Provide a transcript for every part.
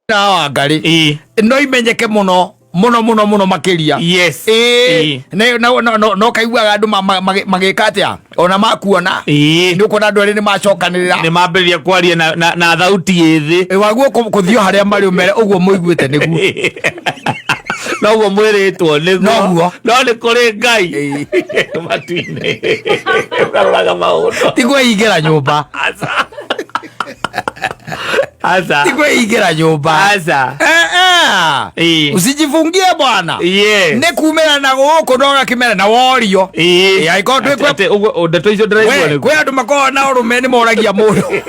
Na Wangarĩ Ĩĩ. No imenyeke mũno mũno mũno mũno makĩria. Yes. Ĩĩ. Ĩĩ. No kaiguaga andũ magĩka atĩa ona makuona. Nĩ ũkuona andũ erĩ nĩ macokanĩrĩra. Nĩ mambĩrĩria kwaria na thauti ĩ thĩ. Ĩ, waguo kũthiĩ o harĩa marĩ ũmere ũguo mũiguĩte nĩguo. Noguo mwĩrĩtwo nĩguo. Noguo. No nĩ kũrĩ Ngai Ĩĩ. matu-inĩ ũkaroraga maũndũ. Ti kwĩhingĩra nyũmba. Aca, aca. Ti kwĩhingĩra nyũmba. Aca. Eh, eh. Ĩĩ. Usijifungie bwana. Yes. Nĩ kumĩra na gũkũ no gakĩmera na worio. Ĩĩ. Ĩĩ, angĩkorwo twĩ Atĩ ũguo ndeto icio ndĩraigua We, nĩguo. kwĩ andũ makoragwo na ũrũme nĩ moragia mũndũ.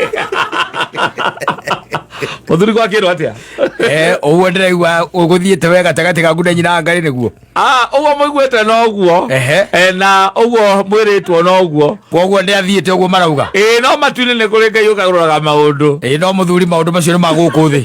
Mũthuri gwakĩrwo atĩa? Eh, ũguo ndĩraigua ũgũthiĩte we gatagatĩ gaku na nyina Ngarĩ nĩguo. Ah, ũguo mũiguĩte noguo. Ehe. Eh, na ũguo mwĩrĩtwo noguo. Koguo nĩ athiĩte ũguo marauga. Ĩĩ, no matu-inĩ nĩ kũrĩ Ngai ũkaroraga maũndũ. Ĩĩ, no mũthuri maũndũ macio nĩ ma gũkũ thĩ.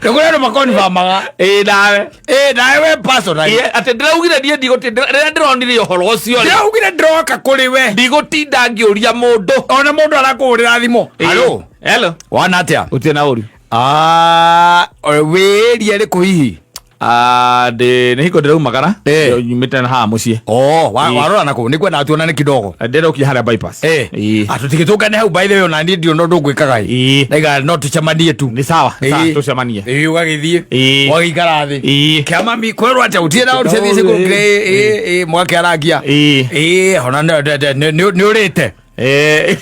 Nĩ kũrĩ andũ makonfamaga. Ĩĩ, nawe. Ĩĩ, nawe we personally. Ĩĩ, atĩ ndĩraugire niĩ ndigũtinda rĩrĩa ndĩronire ũhoro ũcio rĩ, Ndĩraugire ndĩroka kũrĩ we. Ndigũtinda ngĩũria mũndũ. Ona mũndũ arakũhũrĩra thimũ. Ĩĩ. Halo. Hello. Wana atĩa? Gũtirĩ na ũru. Ah, wĩĩria ĩrĩkũ hihi? Ah, ndĩ nĩ hingo ndĩraumagara. Eh. Nyumĩte na haha mũciĩ. Oh, Ĩĩ. warora na kũ nĩ kwenda tuonane kidogo. Ndĩrokia harĩa bypass. Eh. Ĩĩ. Ah, tũtigĩtũngane hau by the way ona niĩ ndirĩ na ũndũ ngwĩkaga ĩ. Ĩĩ. Ndaiga no tũcemanie tu. Nĩ sawa, nĩ sawa, Ĩĩ. tũcemanie. Ĩĩ, ũgagĩthiĩ. Ĩĩ. Ũgagĩikara thĩ. Ĩĩ. Kĩamami kwĩrwo atĩa gũtirĩ na ũndũ ciathiĩ cikũrũkire ĩ ĩ mũgakĩarangia. Ĩĩ. Ĩĩ, ona nĩ ũrĩte. Eh.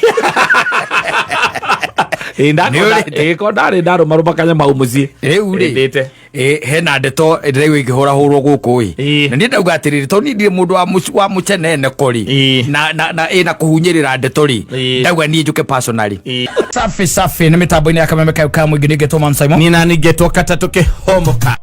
Ĩĩ, Nĩ ũrĩte. Ĩĩ, ko ndarĩ ndarũmarũma kanyama hau mũciĩ. Rĩu rĩ. Ndĩte. Ĩ, hena ndeto ndĩraigua ikĩhũrahũrwo gũkũ ĩ. Ĩĩ. Na niĩ ndauga atĩrĩrĩ, tondũ niĩ ndirĩ mũndũ wa mũceneneko rĩ Ĩĩ. na ĩna kũhunyĩrĩra ndeto rĩ, Ĩĩ. ndauga niĩ njũke personally. Ĩĩ. Safi safi nĩ mĩtambo-inĩ ya Kameme kayo ka mũingĩ nĩngetwo Man Simon. Niĩ nani ngetwo katatũ kĩhomoka.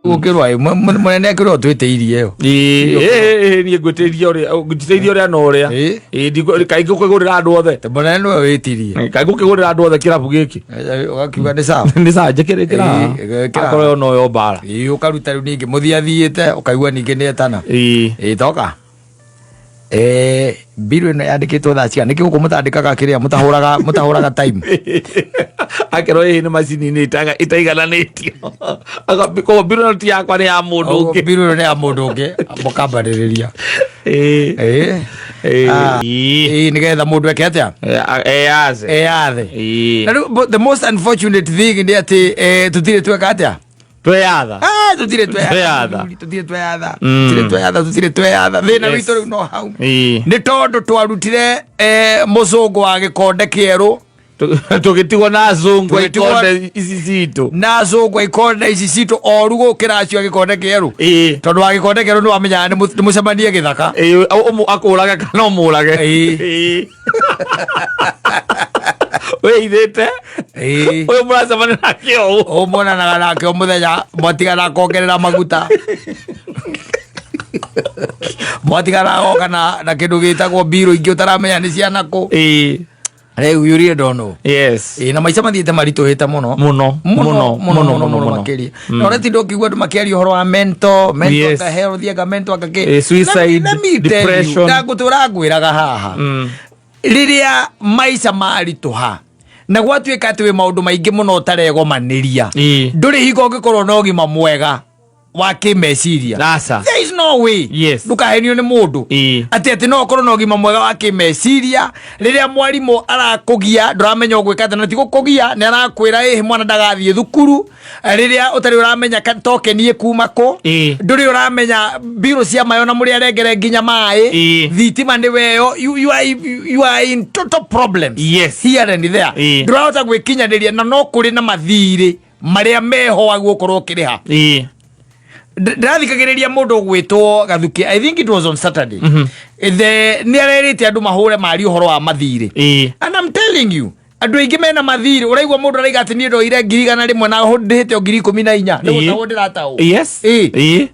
Gũkĩrwo ĩ, mũnene akĩrwo twĩtĩirie ĩyo. Ĩĩ, ĩĩ, ĩĩ, niĩ ngwĩtĩirie ũrĩa ngwĩtĩirie ũrĩa na ũrĩa. Ĩĩ. Ĩĩ, kaingĩ ũkĩgũrĩra andũ othe. Mũnene nĩwe wĩtirie. Ĩĩ, kaingĩ ũkĩgũrĩra andũ othe kĩrabu gĩkĩ. Eh, ũgakiuga nĩ sawa. Nĩ sawa, njĩkĩre ĩkĩra. Ĩĩ, ĩkĩra. Akorwo ĩyo noyo mbara. Ĩĩ, ũkaruta rĩu ningĩ mũthia athiĩte ũkaigua ningĩ nĩ etana. Ĩĩ. Ĩĩ, toka. Eh, mbiru ĩno yandĩkĩtwo thaa cigana? Nĩkĩ gũkũ mũtandĩkaga kĩrĩa mũtahũraga time? Akerwo ĩĩ nĩ macini-inĩ itaigananĩtio. Koguo mbirũ ĩno ti yakwa, nĩ ya mũndũ ũngĩ. Mbiru ĩno nĩ ya mũndũ ũngĩ mũkambanĩrĩria. Ĩĩ. Ĩĩ. Ĩĩ. Ah. Ĩĩ, nĩgetha mũndũ eke atĩa? Eyathe. Eyathe. Ĩĩ. Na rĩu, but the most unfortunate thing nĩ atĩ tũtirĩ tweka atĩa? Tweyatha. Ah, tũtirĩ tweyatha. Tweyatha. Tũtirĩ tweyatha. Tũtirĩ tweyatha, tũtirĩ tweyatha. Thĩna witũ rĩu no hau. Ĩĩ. Nĩ tondũ twarutire mũcũngũ wa gĩkonde kĩerũ. Tũgĩtigwo na azũngũ Tũgĩtigwo- ikonde ici citũ. Na azũngũ a ikonde ici citũ oru gũkĩra acio a gĩkonde kĩerũ. Ĩĩ. Tondũ wa gĩkonde kĩerũ nĩ wamenyaga nĩ mũcemanie gĩthaka. Ĩĩ, akũrage kana ũmũrage. Ĩĩ. Ĩĩ. Wĩhithĩte. Ĩĩ. Ũyũ mũracemania nake ũũ. Ũmonanaga nake o mũthenya mwatigana akongerera maguta, mwatigana agoka na kĩndũ gĩtagwo mbirũ ingĩ ũtaramenya nĩ cianakũ. Ĩĩ. Rĩu you really don't know. Yes. Ĩĩ, na maica mathiĩte maritũhĩte mũno. Mũno, mũno mũno, mũno mũno, mũno mũno. makĩria. Na ũrĩa ũkĩigua andũ makĩaria ũhoro wa mental Yes. anga health, anga mental, anga kĩ. Eh, suicide, Let me tell you, depression. ndangũtũra ngwĩraga haha, rĩrĩa maica maritũha na gwatuĩka atĩ wĩ maũndũ maingĩ mũno ũtaregomanĩria, Ĩĩ. ndũrĩ hingo ũngĩkorwo na ũgima mwega wa kĩmeciria. Aca. There is no way. Yes. Ndũkahenio nĩ mũndũ Ĩĩ. atĩ no ũkorwo na ũgima mwega wa kĩmeciria rĩrĩa mwarimũ arakũgia ndũramenya ũgwĩka atĩa, na ti gũkũgia, nĩ arakwĩra ĩhĩ mwana ndagathiĩ thukuru, rĩrĩa ũtarĩ ũramenya tokeni ĩkuma kũ. Ĩĩ. Ndũrĩ ũramenya mbirũ cia maĩ ona mũrĩ arengere nginya maĩ. Ĩĩ. Thitima nĩ weyo. You are in total problems here and there. Ĩĩ. Ndũrahota gwĩkinyanĩria na no kũrĩ na mathirĩ marĩa meho wagwo ũkorwo ũkĩrĩha. Ĩĩ. Ndĩrathikagĩrĩria mũndũ ũgwĩtwo Gathuki, I think it was on Saturday. The nĩ arerĩte andũ mahũre mari ũhoro wa mathirĩ. Ĩĩ. And I'm telling you, andũ aingĩ mena mathirĩ. Ũraigua mũndũ araiga atĩ niĩ ndoire 100,000 na ndĩhĩte o 14,000, nĩ Ĩĩ. gũtahwo ndĩratahwo. Yes. Ĩĩ. Ĩĩ.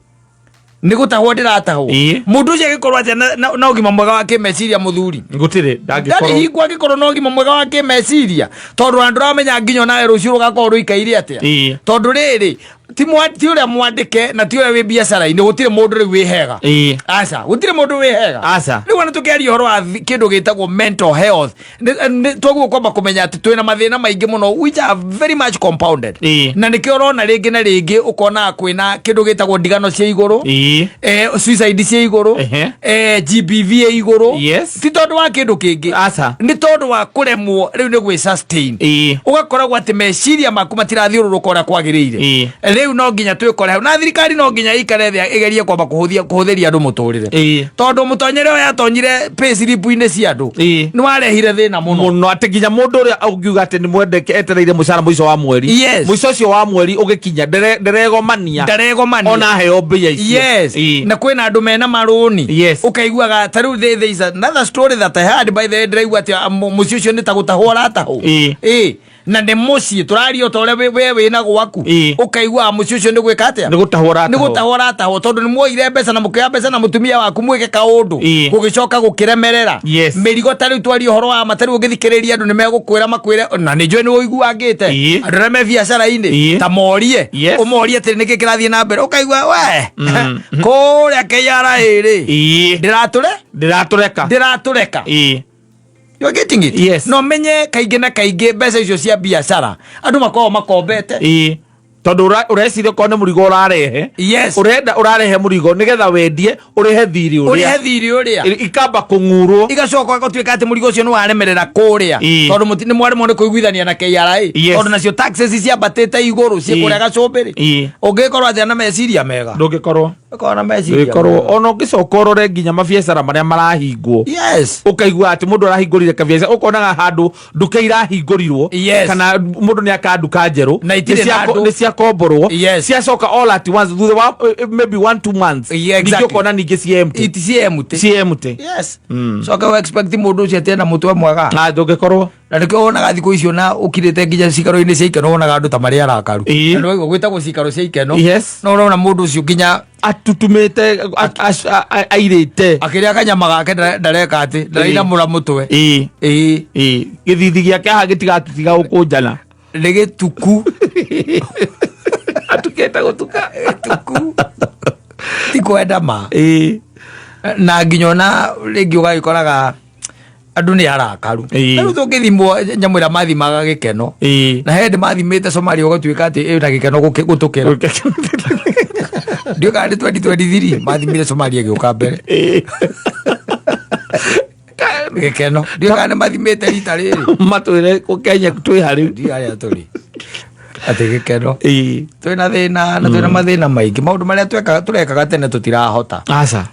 Nĩ gũtahwo ndĩratahwo. Ĩĩ. Mũndũ ũcio agĩkorwo atĩa na ũgima mwega wa kĩmeciria, mũthuri? Gũtirĩ. Ndarĩ Ndangĩkorwo. hingo angĩkorwo na ũgima mwega wa kĩmeciria, tondũ ona ndũramenya nginya onawe rũciũ rũgakorwo rũikaire atĩa. Ĩĩ. Tondũ rĩrĩ Ti ũrĩa mwandĩke na ti ũrĩa wĩ biacara-inĩ, gũtirĩ mũndũ rĩu wĩ hega. Aca, gũtirĩ mũndũ wĩ hega. Aca. Rĩu ona tũkĩaria ũhoro wa kĩndũ gĩtagwo mental health, twaguo kwamba kũmenya atĩ twĩna mathĩna maingĩ mũno which are very much compounded. Na nĩkĩo ũrona rĩngĩ na rĩngĩ ũkona kwĩna kĩndũ gĩtagwo ndigano cia igũrũ, suicide cia igũrũ, GBV ĩ igũrũ. Ti tondũ wa kĩndũ kĩngĩ, Aca. nĩ tondũ wa kũremwo rĩu nĩ gwĩ sustain. Ũgakoragwo atĩ meciria maku matirathiũrũrũka ũrĩa kwagĩrĩire. Rĩu no nginya twĩkore hau, na thirikari no nginya ĩikare thĩ ĩgerie kwamba kũhũthĩria andũ mũtũrĩre, tondũ mũtonyere ũyũ yatonyire pay slip-inĩ cia andũ nĩ warehire thĩna mũno. Mũno, atĩ nginya mũndũ ũrĩa ũngiuga atĩ nĩ mwendeke etereire mũcara mũico wa mweri, mũico ũcio wa mweri ũgĩkinya nderegomania. Ndaregomania. Ona aheo mbia icio. Na kwĩna andũ mena marũni. Ũkaiguaga ta rĩu there is another story that I heard, by the way, ndĩraigua atĩ mũciĩ ũcio nĩ ta gũtahwo ũratahwo. Na nĩ mũciĩ tũraria o ta ũrĩa we wĩna gwaku. Ũkaiguaga mũciĩ ũcio nĩ gwĩka atĩa? Nĩ gũtahwo Nĩ ũratahwo. gũtahwo ũratahwo, tondũ nĩ muoire mbeca na mũkĩoya mbeca na mũtumia waku mwĩke kaũndũ, gũgĩcoka gũkĩremerera. Mĩrigo ta rĩu twaria ũhoro wa ma, ta rĩu ũngĩthikĩrĩria andũ nĩ megũkwĩra makwĩre, na nĩ njũĩ nĩ ũiguangĩte, andũ arĩa me biacara-inĩ, ta morie, ũmorie atĩrĩ, nĩkĩ kĩrathiĩ na mbere? Ũkaigua we kũrĩa KRA rĩ, ndĩratũre Ndĩratũreka. Ndĩratũreka. You are getting it? Yes. No menye kaingĩ na kaingĩ mbeca icio cia biacara andũ makoragwo makombete. Tondũ ũreciria okorwo nĩ mũrigo ũrarehe, ũrenda ũrarehe mũrigo nĩgetha wendie ũrĩhe thirĩ ũrĩa. Ũrĩhe thirĩ ũrĩa. Ikamba kũng'urwo. Igacoka gũtuĩka atĩ mũrigo ũcio nĩ waremerera kũrĩa, tondũ nĩ mwaremwo nĩ kũiguithania na KRA, tondũ nacio taxes ciambatĩte igũrũ ciĩ kũrĩa gacũmbĩrĩ. Ũngĩkorwo atĩa na meciria mega? Ndũngĩkorwo. Ũkorwo na meciria Ndũngĩkorwo mega. Ona ũngĩcoka ũrore nginya mabiacara marĩa marahingwo, ũkaigua atĩ mũndũ arahingũrire kabiacara, ũkonaga handũ nduka irahingũrirwo, kana mũndũ nĩ aka nduka njerũ, Na itirĩ na andũ. Nĩ ciakomborwo, ciacoka all at once thutha wa maybe 1-2 months, ningĩ ũkona ningĩ ci empty. It ci empty. Ci empty. Yes. Coka we expect mũndũ ũcio atĩ ena mũtwe mwega? Na ndũngĩkorwo. Na nĩkĩo wonaga thikũ icio na ũkirĩte nginya cikaro-inĩ cia ikeno, wonaga andũ ta marĩ arakaru. Na nĩ waigua gwĩtagwo cikaro cia ikeno. No ũrona mũndũ ũcio nginya Atutumĩte, airĩte. Akĩrĩa kanyama gake ndareka atĩ ndarainamũra mũtwe. Gĩthithi gĩake haha gĩtigatiga gũkũnjana. Nĩ gĩtuku. Atukĩte gũtuka. Gĩtuku ti kwenda ma. Na nginya ona rĩngĩ ũgagĩkoraga andũ nĩ arakaru. Rĩu tũngĩthimwo nyamũ ĩrĩa mathimaga gĩkeno, na he ndĩ mathimĩte Somalia ũgatuĩka atĩ ĩna gĩkeno gũtũkĩra. Ndiũĩ kana nĩ 2023 mathimire Somalia ĩgĩũka mbere gĩkeno, ndiũĩ kana nĩ mathimĩte rita rĩrĩ. Matwĩre Kenya twĩ harĩ. Ndiũĩ harĩa tũrĩ atĩ gĩkeno. Twĩna thĩna na twĩna mathĩna maingĩ, maũndũ marĩa tũrekaga tene tũtirahota. Aca.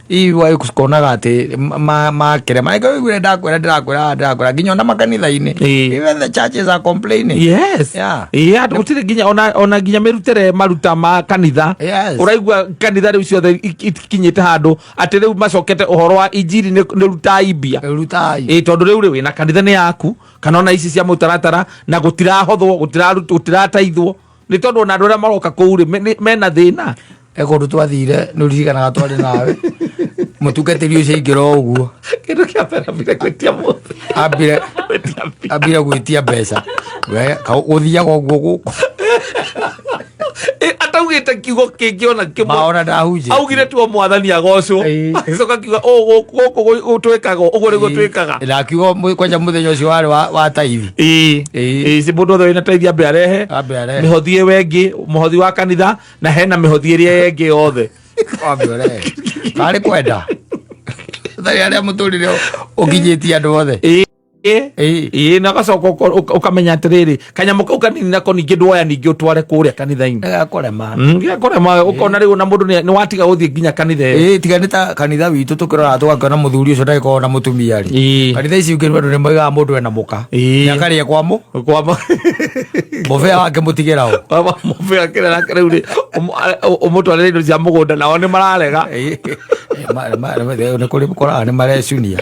Konaga atĩ makĩrema iguire ndakwĩra ndĩrakwĩra ndĩrakwĩra nginya ona makanitha-inĩ, even the churches are complaining. Andũ gũtirĩ nginya ona nginya mĩrutĩre maruta ma kanitha. Ũraigua kanitha rĩu ciothe ikinyĩte handũ atĩ rĩu macokete ũhoro wa injiri nĩ rutai mbia. Rutai. Tondũ rĩu rĩ wĩna kanitha nĩ yaku kana ona ici cia mũtaratara na gũtirahothwo, gũtirataithwo nĩ tondũ ona andũ arĩa maroka kũu rĩ mena thĩna. E kũndũ twathire, nĩ ũririkanaga twarĩ nawe, mũtungatĩri ũcio aingĩra o ũguo, Kĩndũ kĩa mbere ambire gwĩtia mũthĩ. Ambire Gwĩtia mbia. Ambire gwĩtia mbeca. We gũthiaga ũguo gũkũ. Ataugĩte kiugo kĩngĩ ona kĩmwe. Maona ndahunjĩtie. Augire tu o Mwathani agocwo. Agĩcoka akiuga, "Ũũ gũkũ twĩkaga ũguo nĩguo twĩkaga." Na akiuga kwanja mũthenya ũcio warĩ wa taithi. Ĩĩ, mũndũ wothe wĩna taithi ambe arehe. Ambe arehe. Mĩhothi ĩyo ĩngĩ, mũhothi wa kanitha na hena mĩhothi ĩrĩa ĩngĩ yothe. Wambe ũrehe karĩ kwenda tarĩ arĩa mũtũrĩre ũkinyĩtie andũ othe. Ĩĩ, na ũgacoka ũkamenya atĩrĩrĩ, kanyamũ kau kanini nako ningĩ ndwoya ningĩ ũtware kũrĩa kanitha-inĩ. Gakũrema. Gĩakũrema, ũkona rĩu ona mũndũ nĩ watiga gũthiĩ nginya kanitha ĩyo. Ĩĩ, tiga nĩ ta kanitha witũ tũkĩrora tũgakĩona mũthuri ũcio ndagĩkorwo na mũtumia rĩ, kanitha ici ingĩ andũ nĩ moigaga mũndũ ena mũka, nĩ akarĩa kwa mũ Kwa mũbĩa wake mũtigĩra o. Mũbĩa kĩrĩa nake rĩu rĩ ũmũtwarĩre indo cia mũgũnda nao nĩ mararega. Ĩĩ, nĩ kũrĩ koraga nĩ marecunia.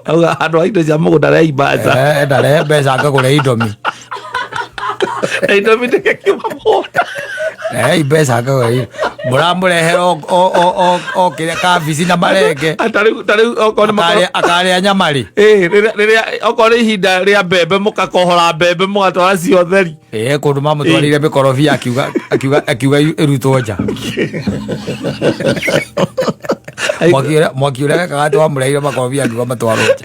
Auga handũ ha indo cia mũgũnda reimbaca. Ndarehe mbeca ngagũre indomi. Indomi ndĩgĩkiuma mũgũnda. Rehe mbeca ngagũre indo. Mũramũrehera o kĩrĩa kabici na marenge. Ta rĩu okorwo nĩ Akarĩa nyama rĩ. Ĩĩ, rĩrĩa okorwo nĩ ihinda rĩa mbembe, mũkakohora mbembe mũgatwara ciotheri. Ĩĩ, kũndũ mamũtwarĩire mĩkorobia, akiuga ĩrutwo nja. Mwaki ũrĩa wekaga atĩ wamũreheire makorobia, akiuga matwarwo nja.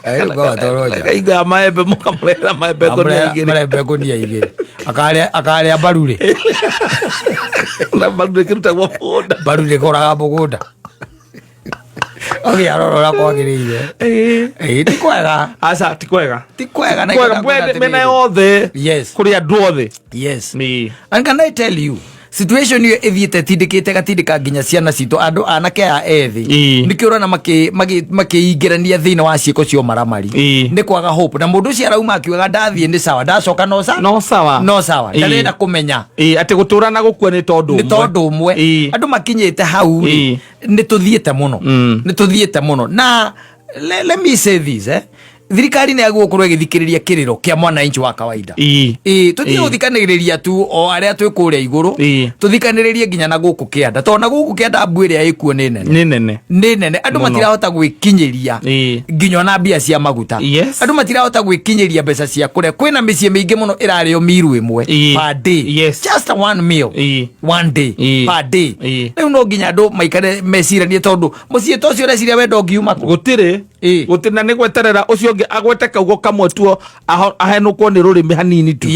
Akiuga matwarwo nja. Hingo ya maembe mũkamũrehera maembe ngũnia 2. Marembe ngũnia 2. Akarĩa mbaru rĩ. Na mbaru nĩkĩrutagwo mũgũnda. Mbaru ndĩkũraga mũgũnda. Ũgĩ arora ũrĩa kwagĩrĩire. Ĩĩ, ti kwega. Aca, ti kwega. Ti kwega na Kwega ingĩenda kuona mĩena atĩrĩrĩ. yothe. Kũrĩ andũ othe. And can I tell you, situation ĩyo ĩthiĩte tindĩkĩte gatindĩka nginya ciana citũ, andũ anake aya ethĩ. Nĩkĩo ũrona makĩingĩrania thĩinĩ wa ciĩko cia ũmaramari. Nĩ kwaga hope, na mũndũ ũcio arauma akiugaga ndathiĩ nĩ sawa, ndacoka no sawa. No sawa. No sawa. Ndarenda kũmenya. Ĩĩ, atĩ gũtũra na gũkua nĩ tondũ nĩ ũmwe. Tondũ ũmwe. Andũ makinyĩte hau rĩ, nĩ tũthiĩte mũno. Nĩ tũthiĩte mũno na let me say this, thirikari nĩ yagĩrĩirwo gũkorwo ĩgĩthikĩrĩria kĩrĩro kĩa mwananchi wa kawaida. Ĩĩ, tũtige gũthikanĩrĩria tu o arĩa twĩ kũrĩa igũrũ. Tũthikanĩrĩrie nginya na gũkũ kĩanda, tondũ na gũkũ kĩanda mbu ĩrĩa ĩkuo nĩ nene. Nĩ nene. Nĩ nene, andũ Mũno. matirahota gwĩkinyĩria nginya ona mbia cia maguta. Andũ matirahota gwĩkinyĩria mbeca cia kũrĩa. Kwĩna mĩciĩ mĩingĩ mũno ĩrarĩo miru ĩmwe per day. Just one meal one day per day. Rĩu no nginya andũ maikare meciranie, tondũ mũciĩ ta ũcio ũreciria wenda ũngiuma kũ? Gũtirĩ. Gũtirĩ, na nĩ gweterera ũcio ũngĩ agwete kaugo kamwe tuo ahenũkwo nĩ rũrĩmĩ hanini tu.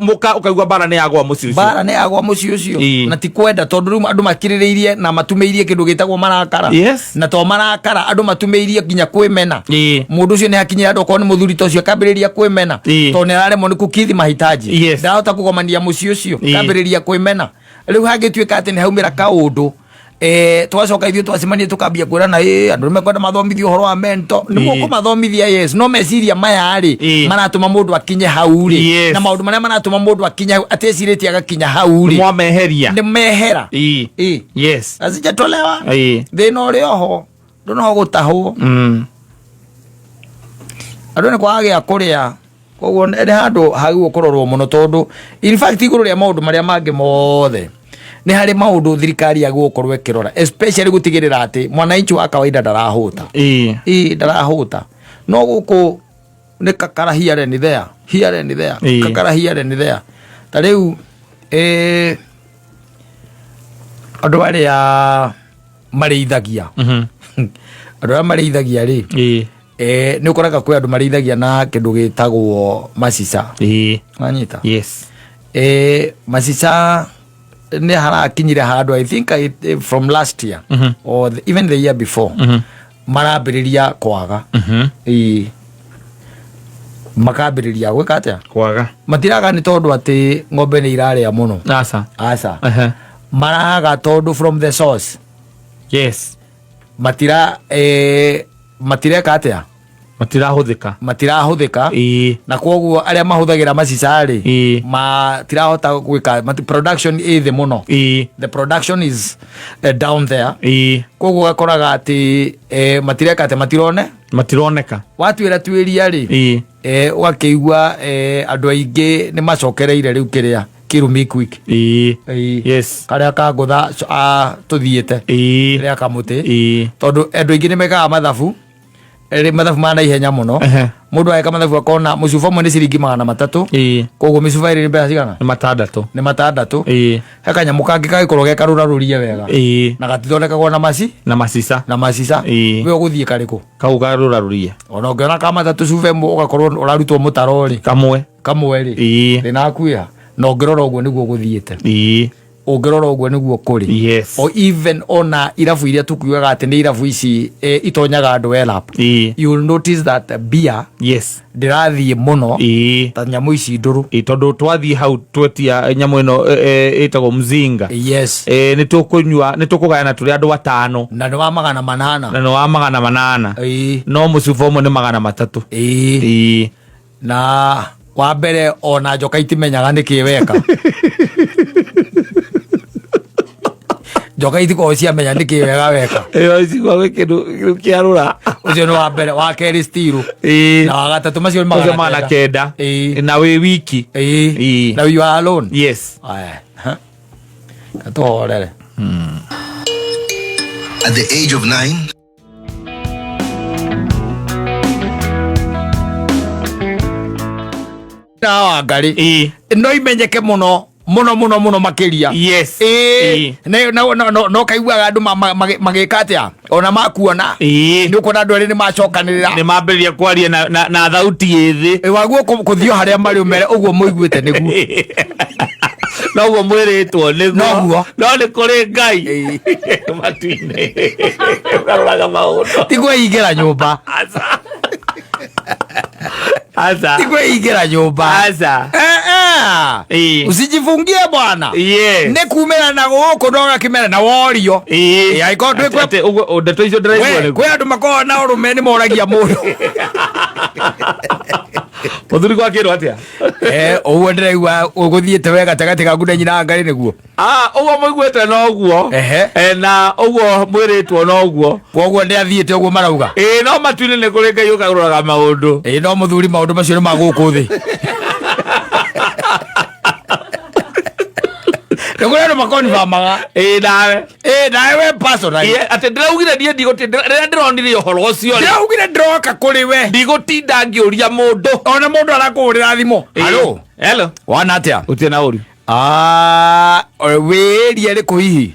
Mũka ũkaigua mbara nĩ yagwa mũciĩ ũcio. Mbara nĩ yagwa mũciĩ ũcio. Na ti kwenda, tondũ rĩu andũ makirĩrĩirie na matumĩirie kĩndũ gĩtagwo marakara. Na to marakara, andũ matumĩirie nginya kwĩmena. Mũndũ ũcio nĩ hakinyĩra andũ, okorwo nĩ mũthuri ta ũcio, akambĩrĩria kwĩmena tondũ nĩ araremwo nĩ kũkithi mahitaji. Ndarahota kũgomania mũciĩ ũcio. Akambĩrĩria kwĩmena. Rĩu hangĩtuĩka atĩ nĩ haumĩra kaũndũ, twacoka ithuĩ twacemania tukambia kwĩrana, ĩ andũ nĩ mekwenda mathomithio ũhoro wa mental, nĩ mũkũmathomithia, yes, no meciria maya rĩ maratũma mũndũ akinye hau rĩ, na maũndũ marĩa maratũma mũndũ akinye hau atecirĩtie agakinya hau rĩ, Mwameheria. Nĩ mehera. Azijatolewa. Thĩna ũrĩ oho, ndũ no gũtahwo. Andũ nĩ kwaga gĩa kũrĩa, koguo nĩ handũ hagĩrĩirwo kũrorwo mũno, tondũ in fact igũrũ rĩa maũndũ marĩa mangĩ mothe, nĩ harĩ maũndũ thirikari yagĩrĩirwo gũkorwo ĩkĩrora, especially gũtigĩrĩra atĩ mwananchi wa kawaida ndarahũta. Ĩĩ, ndarahũta. No gũkũ nĩ kakara here and there, here and there. Kakara here and there. Ta rĩu andũ arĩa marĩithagia, andũ arĩa marĩithagia rĩ, nĩ ũkoraga kwĩ andũ marĩithagia na kĩndũ gĩtagwo macica. Wanyita? Yes. Macica nĩ harakinyire handũ, I think from last year or even the year before, marambĩrĩria kwaga. Ĩĩ. Makambĩrĩria gwĩka atĩa? Kwaga. Matiraga nĩ tondũ atĩ ng'ombe nĩ irarĩa mũno. Aca. Aca. Maraga tondũ from the source matira matireka atĩa? Matirahũthĩka. Matirahũthĩka. Na koguo arĩa mahũthagĩra macica rĩ, matirahota gwĩka production ĩ thĩ mũno. The production is down there. Koguo ũgakoraga atĩ matireka atĩ matirone. Matironeka. Watuĩra tuĩria rĩ, ũgakĩigua andũ aingĩ nĩ macokereire rĩu kĩrĩa kĩrumi quick. Karĩa kangũtha tũthiĩte rĩa kamũtĩ, tondũ andũ aingĩ nĩ mekaga mathabu, mathabu ma naihenya mũno. Mũndũ ageka mathabu akona mũcuba ũmwe nĩ ciringi 300. Koguo mĩcuba ĩrĩ nĩ mbeca cigana? Nĩ 6. Nĩ 6. He kanyamũ kangĩ kagĩkorwo ge karũrarũrie wega na gatithondekagwo na maci Na macica. Na macica. We ũgũthiĩ karĩkũ? Kau karũrarũrie. Ona ũngĩona ka 3 cuba ĩmwe, ũgakorwo ũrarutwo mũtaro rĩ. Kamwe. Kamwe rĩ. Thĩna waku ĩha na ũngĩrora ũguo nĩguo gũthiĩte. Ũngĩrora ũguo nĩguo kũrĩ. O even ona irabu iria tukiugaga atĩ nĩ irabu ici itonyaga andũ well up, you will notice that beer ndĩrathiĩ mũno ta nyamũ ici ndũrũ. Ĩĩ, tondũ twathiĩ hau twetia nyamũ ĩno ĩtagwo mzinga, nĩ tũkũnyua, nĩ tũkũgayana tũrĩ andũ atano. Na nĩ wa 800. Na nĩ wa 800. No mũcuba ũmwe nĩ 300. Na wa mbere ona njoka itimenyaga nĩ kĩ weka. Njoka itikoragwo ciamenya nĩ kĩ wega weka. Ĩyo icigua gwĩ kĩndũ kĩarũra. Ũcio nĩ wa mbere, wa kerĩ stiru, na wa gatatũ macio nĩ ũcio 900. 900. Na wĩ wiki. Na you are alone. Yes. Aya. Ha. Tũhorere. At the age of 9, Na Wangari Ĩĩ. no imenyeke muno muno muno muno makiria. Yes. Ĩĩ. Ĩĩ. No kaiguaga andũ magĩka atĩa ona makuona. Ĩĩ. Nĩ ũkuona andũ erĩ nĩ macokanĩrĩra. Nĩ mambĩrĩria kwaria na thauti ĩ thĩ. Ĩ, waguo kũthiĩ o harĩa marĩ ũmere ũguo mũiguĩte nĩguo. Noguo mwĩrĩtwo nĩguo. Noguo. No nĩ kũrĩ Ngai Ĩĩ. matu-inĩ ũkaroraga maũndũ. Ti kwĩhingĩra nyũmba. Aca. Aca. Ti kwĩhingĩra nyũmba. Aca. Eh, eh. Ĩĩ. Usijifungie bwana. Yes. Nĩ kumĩra na gũkũ no ũgakĩmera na worio. Ĩĩ. Ĩ, angĩkorwo ndwĩ Atĩ ũguo ndeto icio ndĩraigua We, nĩguo. kwĩ andũ makoragwo na ũrũme nĩ moragia mũndũ. Mũthuri gwakĩrwo atĩa? Eh, ũguo ndĩraigua ũgũthiĩte we gatagatĩ gaku na nyina Ngai nĩguo. Ah, ũguo mũiguĩte noguo. Ehe. Na ũguo mwĩrĩtwo noguo. Koguo nĩ athiĩte ũguo marauga. Ĩĩ, no matu-inĩ nĩ kũrĩ Ngai ũkaroraga maũndũ. Ĩĩ, no mũthuri maũndũ macio nĩ ma gũkũ thĩ. Nĩ kũrĩ andũ makonfamaga. Ĩĩ, nawe. Ĩĩ, nawe we personally. Ĩĩ, atĩ ndĩraugire niĩ ndigũtinda rĩrĩa ndĩronire ũhoro ũcio rĩ, Ndĩraugire ndĩroka kũrĩ we. ndigũtinda ngĩũria mũndũ. Ona mũndũ arakũhũrĩra thimũ. Halo. Hello. Wana atĩa? Gũtirĩ na ũru. Ah, wĩĩrie rĩkũ hihi?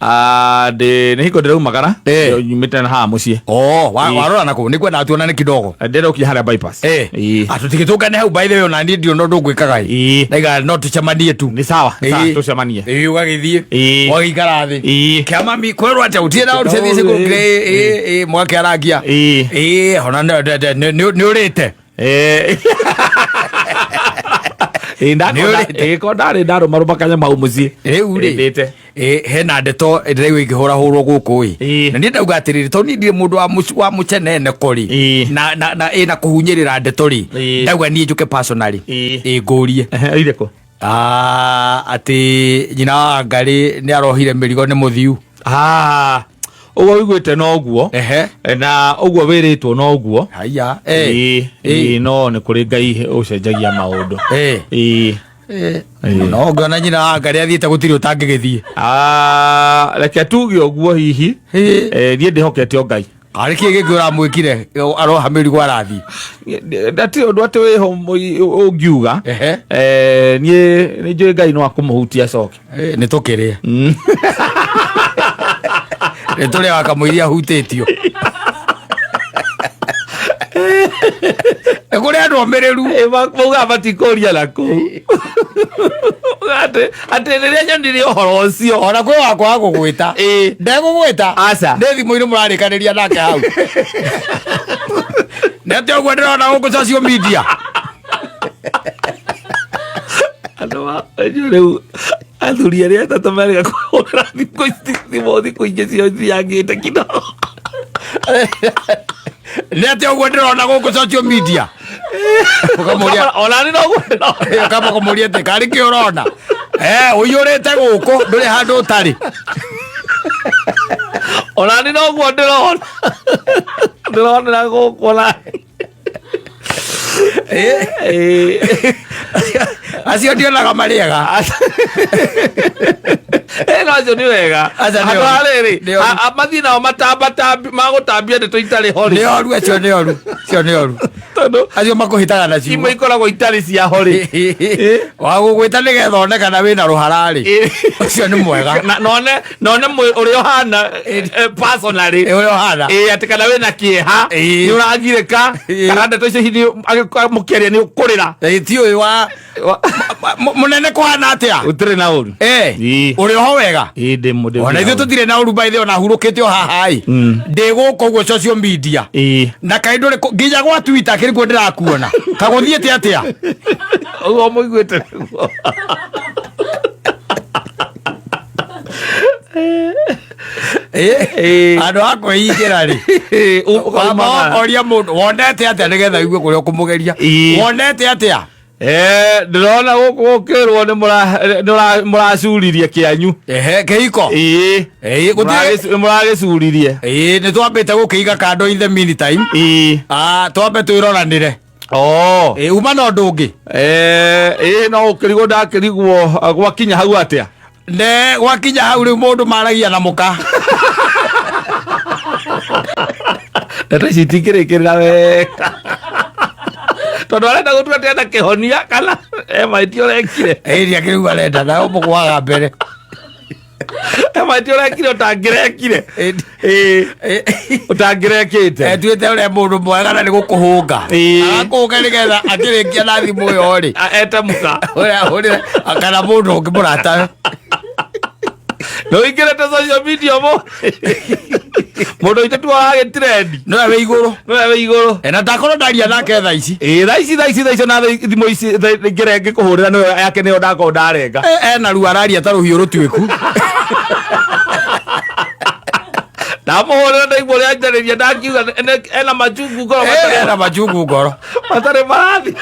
Ah, ndĩ nĩ hingo ndĩraumagara. Eh. Nyumĩte na haha mũciĩ. Oh, Ĩĩ. warora na kũ nĩngwenda tuonane kidogo. Ndĩrokia harĩa bypass. Eh. Ĩĩ. Atũtigĩtũngane hau by the way ona niĩ ndirĩ na ũndũ ngwĩkaga ĩ. Ĩĩ. Ndaiga no tũcemanie tu. Nĩ sawa, nĩ sawa, Ĩĩ. tũcemanie. Ĩĩ, ũgagĩthiĩ. Ĩĩ. Ũgagĩikara thĩ. Ĩĩ. Kĩamami kwĩrwo atĩa gũtirĩ na ũndũ ciathiĩ cikũrũkire ĩĩ ĩĩ mũgakĩarangia. Ĩĩ. Ĩĩ, ona nĩ ũrĩte. Eh. Ĩĩ, Nĩ ũrĩte. ko ndarĩ ndarũmarũma kanyama hau mũciĩ. Rĩu rĩ Ndĩte. ĩ hena ndeto ndĩraigua ikĩhũrahũrwo gũkũ ĩ. Ĩĩ. Na niĩ ndauga atĩrĩrĩ tondũ niĩ ndirĩ mũndũ wa mũceneneko rĩ. Ĩĩ. Na ĩna kũhunyĩrĩra ndeto rĩ. Ĩĩ. Ndauga niĩ njũke personally. Ĩĩ. Ĩ ngũrie. Ehe, irĩkũ? Ah, atĩ nyina wa Ngarĩ nĩ arohire mĩrigo nĩ mũthiu. Ah, ũguo ũiguĩte noguo. Ehe. Na ũguo wĩrĩtwo noguo. Haiya. Ĩĩ, ĩĩ, no nĩ kũrĩ Ngai ũcenjagia maũndũ. Ĩĩ. Ĩĩ. Ĩĩ. No ngĩona nyina wa Ngarĩ athiĩte gũtirĩ ũtangĩgĩthiĩ. Ah, reke tuge ũguo hihi. Ĩĩ. Niĩ ndĩhokete o Ngai. Arĩ kĩĩ gĩngĩ ũramwĩkire aroha mĩrigo arathiĩ? Ndatire ũndũ atĩ wĩho ũngiuga. Ehe. Niĩ nĩ njũĩ Ngai no akũmũhutia acoke. Ĩĩ, nĩ tũkĩrĩe. Nĩ tũrĩaga kamũiria ahutĩtio. Nĩ kũrĩ andũ omĩrĩru. Maugaga matikũria na kũu. Atĩ rĩrĩa nyonire ũhoro ũcio. Ona kwĩ wakwa wa gũgwĩta. Ĩĩ. Ndegũgwĩta. Aca. Nĩ thimũ-inĩ mũrarĩkanĩria nake hau. Nĩ atĩ ũguo ndĩrona gũkũ social media. Andũ rĩu athuri arĩa atatũ marega kũhũra thikũ ici thimũ thikũ ingĩ cio ithiangĩte kidogo. Nĩ atĩ ũguo ndĩrona gũkũ social media. Ũkamũria Ona nĩ noguo ndĩrona. ũkamba kũmũria atĩ karĩ kĩ ũrona. Ũiyũrĩte gũkũ ndũrĩ handũ ũtarĩ. Ona nĩ noguo ndĩrona. Ndĩronera gũkũ ona. Ĩĩ. Acio ndionaga marĩega. No acio nĩ wega. Aca nĩ Andũ oru. a rĩrĩ, Nĩ oru. mathiĩ nao matambatambi magũtambia ndeto itarĩ ho rĩ. Nĩ oru acio nĩ oru. Acio nĩ oru. Tondũ Acio makũhĩtaga na ciugo. imwe ikoragwo itarĩ cia ho rĩ. Wa gũgwĩta nĩgetha one kana wĩna rũhara rĩ. Ĩĩ. Ũcio nĩ mwega. Na none ũrĩa ũhana personally. Ĩ, ũrĩa ũhana. Ĩĩ, atĩ kana wĩna kĩeha, Ĩĩ. nĩ ũragirĩka, Ĩĩ. kana ndeto icio hihi mũkĩaria nĩ ũkũrĩra. Ĩ, ti ũyũ wa mũnene kũhana atĩa? Gũtirĩ na ũru. Ĩ, Ĩĩ. ũrĩ oho wega? Ĩĩ, ndĩ Ona ithuĩ tũtirĩ na ũru by the way, ona hurũkĩte o haha ĩ. Ndĩ gũkũ ũguo social media. Ĩĩ. Na kaĩ ndũrĩ nginya gwa Twitter kĩrĩ kuo ndĩrakuona. Kagũthiĩte atĩa? Ũguo mũiguĩte nĩguo. Ĩ, handũ ha kwĩhingĩra rĩ. Wamba ũkoria mũndũ wonete atĩa nĩgetha ũigue kũrĩa ũkũmũgeria. Ĩĩ. Wonete atĩa? Ndĩrona gũkũ gũkĩrwo nĩ mũracuririe kĩanyu. Ehe, kĩhiko. Ĩĩ. Ĩĩ, gũtirĩ Mũragĩcuririe. Ĩĩ, nĩ twambĩte gũkĩiga kando in the meantime. Ĩĩ. Ah, twambe twĩroranĩre. Oh. Ĩĩ, uma na ũndũ ũngĩ. Ĩĩ, no ũkĩrigwo ndakĩrigwo gwakinya hau atĩa? Ne gwakinya hau rĩu mũndũ maragia na mũka. Ndeto ici itingĩrĩkĩrĩra wega tondũ arenda gũtua atĩ ena kĩhonia kana e mahĩtia ũrekire. Ĩria kĩu arenda nayo mũgwaga mbere. E mahĩtia ũrekire ũtangĩrekire. Ĩĩ, ũtangĩrekĩte. Etuĩte ũrĩa mũndũ mwega na nĩ gũkũhũnga. Agakũhũnga nĩgetha akĩrĩkia na thimũ ĩyo rĩ. Ete mũka. Ũrĩa ahũrĩre kana mũndũ ũngĩ mũratawe. Nĩ ũingĩrĩte social media mo mũndũ witũ tu aragĩtrendi. Nĩwe wĩ igũrũ. Nĩwe wĩ igũrũ. Na ndakorwo ndaria nake thaa ici. Ĩĩ, thaa ici thaa ici thaa ici na thimũ ici ngĩre ngĩkũhũrĩra nĩwe yake nĩyo ndakorwo ndarenga. Ena ruo araria ta rũhiũ rũtuĩku. Ndamũhũrĩra ndaigua ũrĩa anjarĩria ndakiuga ena machungu ngoro. Ena machungu ngoro. Matarĩ marathi.